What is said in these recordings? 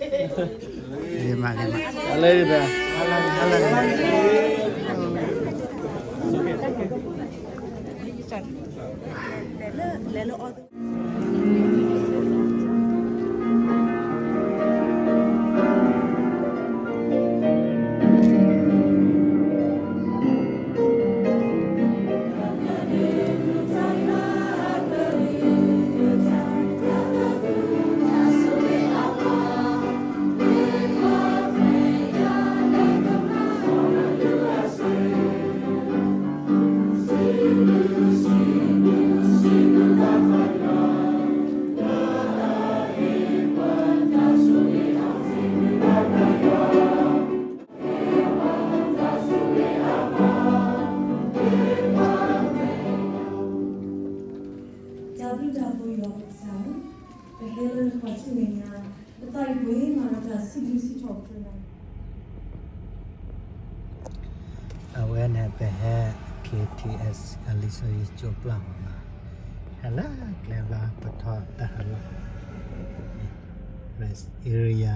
ဂ့ၤမး ဂ့ၤမး အလၢဂ့ၤ တၢ်ဘျုးတၢ်ဖှိၣ်ယွၤပကစၢ်, ပဟဲလၢနခီၣ်ထံးမဲာ်ညါ, ပသးအံၤပှဲၤမးဒီးတၢ်စံးဘျုးစံးထီၣ်ပတြၢၤနၤ. အဝဲန့ၣ်ပဟဲ K T S အလံာ်စီဆှံကၠိပျၢ်မးနီၤ, ဟဲလၢကျဲဘျီပထီၣ်တၢ်ဟးလီၢ် rest area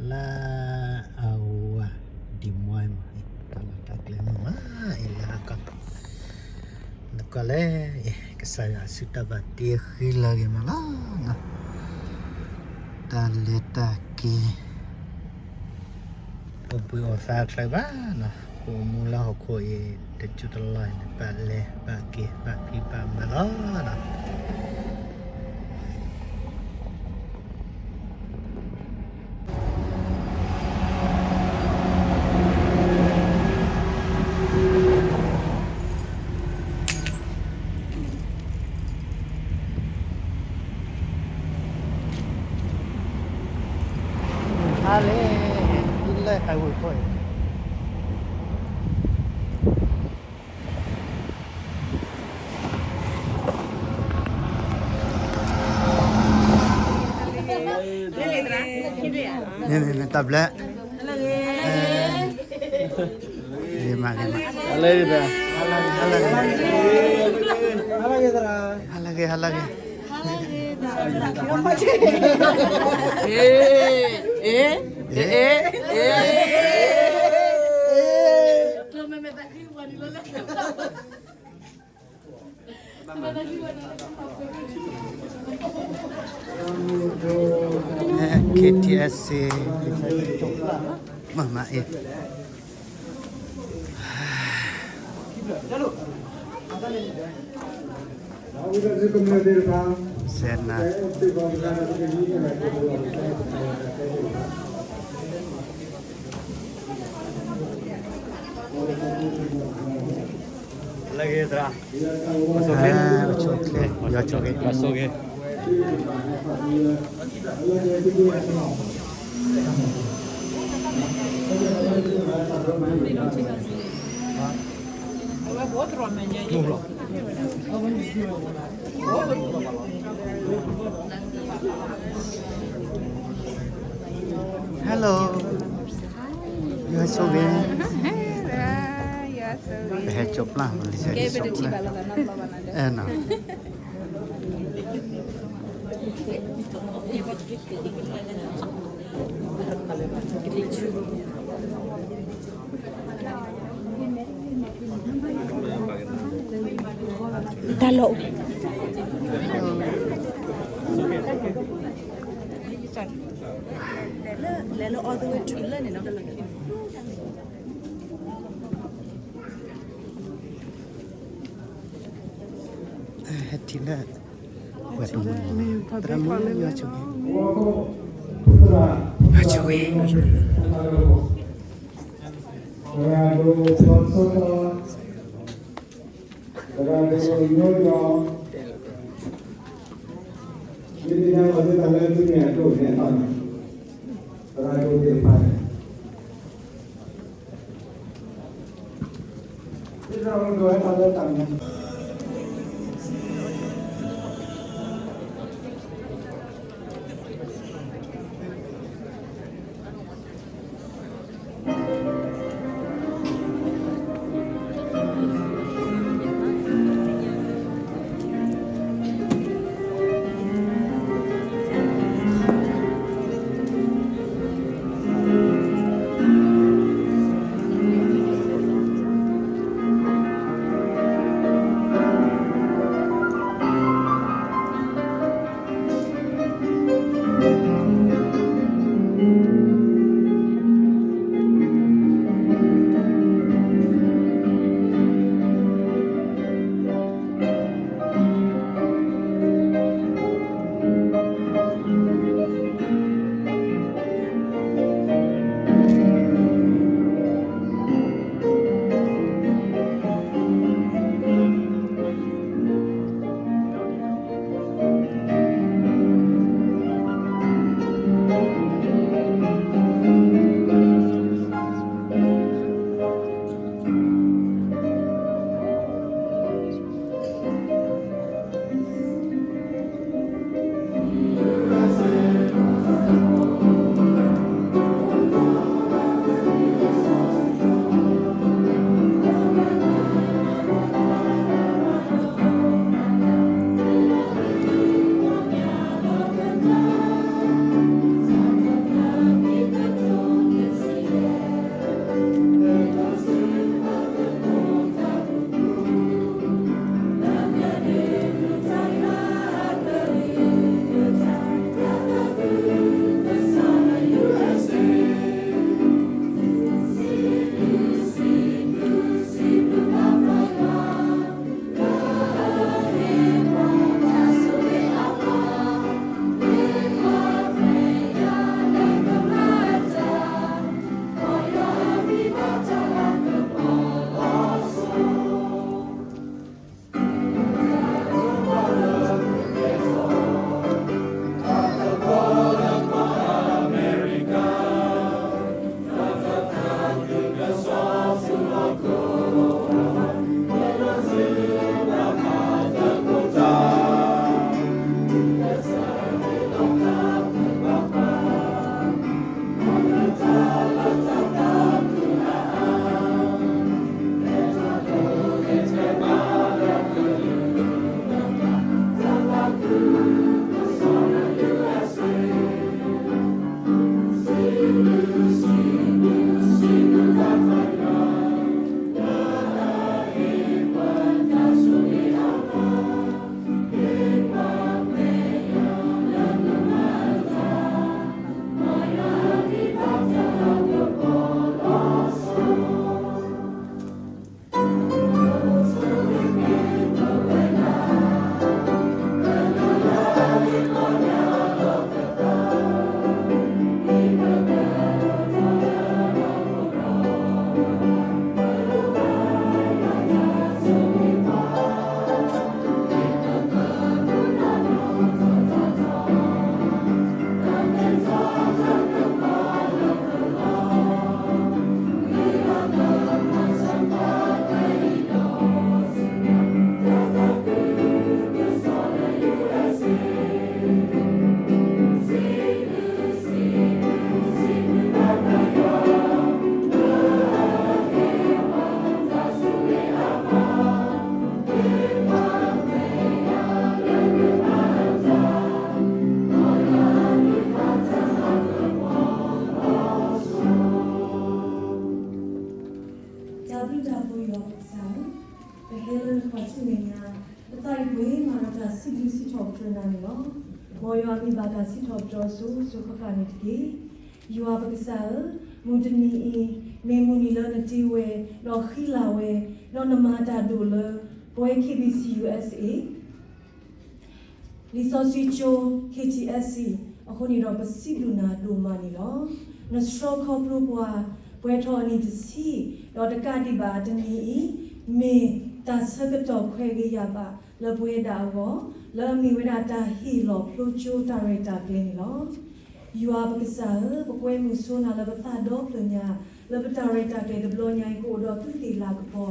လၢအဝၤ Des Moines မး, တၢ်လီၢ်တၢ်ကျဲမုာ်မးအံၤလၢဟီၣ်ကီၢ်, နကွၢ်လဲၣ်, ကစၢ်ယွၤအစုတၢ်ဘၣ်တ့ဃံလၢအဂ့ၤမးလီၤ. တၢ်လဲၤတၢ်က့ၤ အိၣ်ဘှံးအိၣ်သါချၢဘၣ်နီၤ, ပအိၣ်မူလၢဟီၣ်ခိၣ်အံၤ တစိၢ်တလီၢ်အံၤန့ၣ် ဘၣ်လဲၤဘၣ်က့ၤ ဘၣ်ဖံးဘၣ်မၤလီၤနီၤ. ဟါလၢ လၢ highway ခိၣ်အံၤ န့ၣ် န့ၣ် န့ၣ် တၢ်ဘျၢ, ဂ့ၤမး ဂ့ၤမး, ဟါလၢဂ့ၤ, ဟါလၢဂ့ၤ, ဟါလၢဂ့ၤ, ဟါလၢဂ့ၤ, ဟါလၢဂ့ၤ, အ့ အ့ အ့ အ့ KTSA မမအ့ စဲနၤ လၢဂ့ၤသရၣ်, ပဆိၣ်ဂ့ၤ, ပဆိၣ်ဂ့ၤ, ပဆိၣ်ဂ့ၤ. ဟဲလိၤ, ယွၤဆိၣ်ဂ့ၤ, ယွၤဆိၣ်ဂ့ၤ, ပဟဲကၠိပျၢ်မး လံာ်စီဆှံကၠိပျၢ်, အဲၣ်နီၤ. တၢ်လီၢ်အိၣ် လဲၤလၢ all the way to လၢန့ၣ်နီၤ တၢ်လီၢ်ခံ ဟဲထံၣ်လၢ ပှၤတမုာ် သရၣ်မုၣ် ယွၤဆိၣ်ဂ့ၤ, ယွၤဆိၣ်ဂ့ၤ, သရၣ်ဒိၣ်စီၤစီၤ, သရၣ်ဒိၣ်ညိယီၤ, မ့ၢ်ဒ်န့ၣ်လီၤဒ်တၢ်လၢသုန့ၣ်အဒိၣ်န့ၣ်အသီန့ၣ်, သရၣ်ဒိၣ်သ့ၣ်တဖၣ်န့ၣ် ဟဲ နၤန့ၣ်လီၤ. မ်ယွၤမ့ၢ်ဘၣ်တၢ်စံးထီၣ်ပတြၢၤအစိၤစိၤဃၣ်ဃၣ်န့ၣ်တက့ၢ်. ယွၤပကစၢ်ဧၢ, မုၢ်တနံၤအံၤ မ့ၢ်မုၢ်နံၤလၢနတ့ဝဲ, ဒီးဃံလၤဝဲ, ဒီးနမၤတၢ်ဒိၣ်လၢ ပဝဲ K B C U S A လံာ်စီဆှံကၠိ K T S C အဃိန့ၣ်ဒီး ပစံးဘျုးနၤဒိၣ်မးန့ၣ်လီၤ. နဆှၢခီဖျိပှၤ ပှဲၤထီၣ်အနံၣ်တဆံ, ဒီးတကးဒံးဘၣ်တနံၤအံၤ မ့ၢ်တၢ်ဆၢကတီၢ်ခွဲးဂ့ၤယာ်ဘၣ်လၢပဝဲဒၣ်အဂီၢ်, လၢအမ့ၢ်ဝဲဒၣ်တၢ်ဟ့ၣ်လီၤဖျိကၠိတၢ်ရဲၣ်တၢ်ကျဲၤန့ၣ်လီၤ. ယွၤပကစၢ်ဧၢ, ပကွဲမုာ်ဆိနၤလၢပသးဒီဖျၢၣ်ညါ, လၢပတၢ်ရဲၣ်တၢ်ကျဲၤတဘျီညါအံၤ ကအိၣ်ဒီးသုသ့ၣ်လၤကပီၤ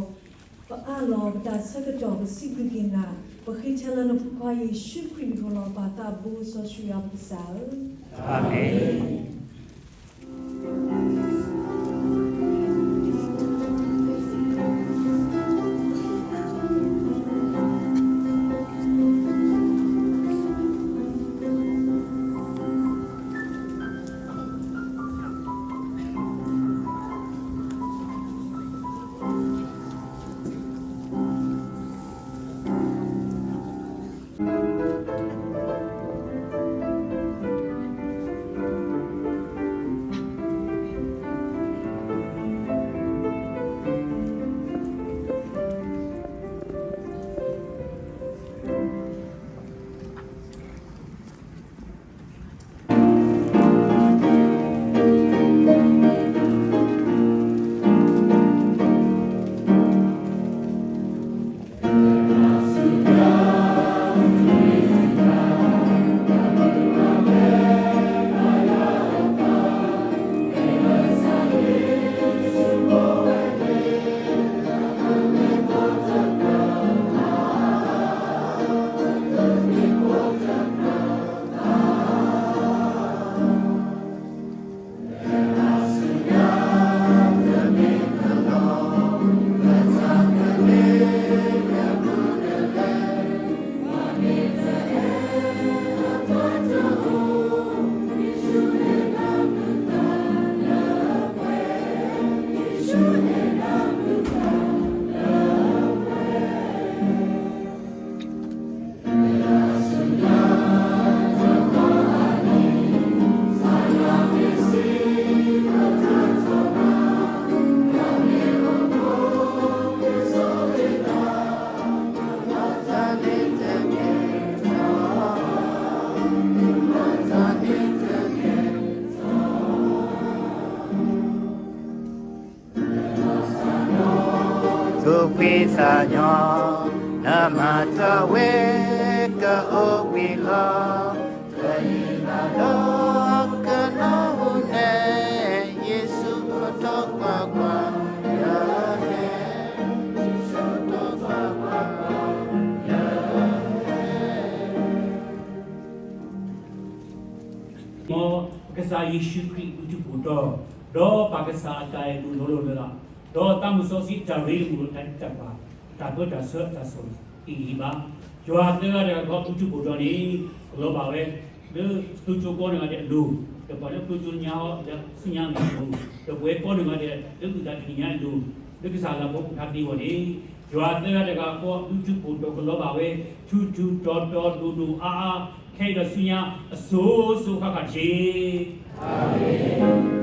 ပအးလီၤပတၢ်ဆၢကတီၢ် ပစံးဘျုးက့ၤနၤ, ပဃ့ထဲလၢနဖိခွါယ့ၣ်ၡူးခရံာ်မံၤအဃိလီၤ. ပၢ်သးဘိစီဆှံယွၤပကစၢ်ဧၢ, အၤမ့ၣ်. သူၣ်ဖှံသးညီ, နမၤတၢ်ဝဲ ကအိၣ်ဘှံးလီၤ. တယံာ်ဘၣ်ဒီးကနီၢ်ဟူန့ၣ်, ယ့ၣ်ၡူးအိၣ်ထီၣ်ကွၢ်ကွၢ်, ယဟဲ, ယ့ၣ်ၡူးအိၣ်ထီၣ်ကွၢ်ကွၢ်, ယဟဲ မ်ပကစၢ်ယ့ၣ်ၡူးခရံာ်အဘျုးထူၣ်ဖှိၣ်တီ, ဒီးပၢ်ကစၢ်အတၢ်အဲၣ်ဒိၣ်လီၤလီၤလၢ်လၢ်, ဒီးသးစီဆှံတၢ်ရ့လိာ်မုာ်လိာ်တၢ်သးဘၣ်, တၢ်ပၢတၢ်ဆှၢတၢ်ဆီၣ်တံၢ်အံၤဘၣ်. ယွၤသၢဂၤတဂၤဃီဘျုးထူၣ်ဖှိၣ်တီန့ၣ်, ကလီၤဘၣ်ဝဲ လၢဖျိကၠိကိးဂၤဒဲးအလိၤ, ဒီးပှၤလၢဖျိကၠိညါအီၤလၢဆူညါအလိၤ, ဒီးပဝဲကိးဂၤဒဲးလၢအုၣ်သးတနံၤညါအလိၤ, လၢကစၢ်လၤကပီၤအိၣ်ဖျါသ့အဂီၢ်န့ၣ်, ယွၤသၢဂၤတဂၤဃီဘျုးထူၣ်ဖှိၣ်တီကလီၤဘၣ်ဝဲ ထူးထူးတီၤတီၤဒိၣ်ဒိၣ်အါအါ, ခဲအံၤဒီးဆူညါအစိၤစိၤဃၣ်ဃၣ်တက့ၢ်. အၤမ့ၣ်.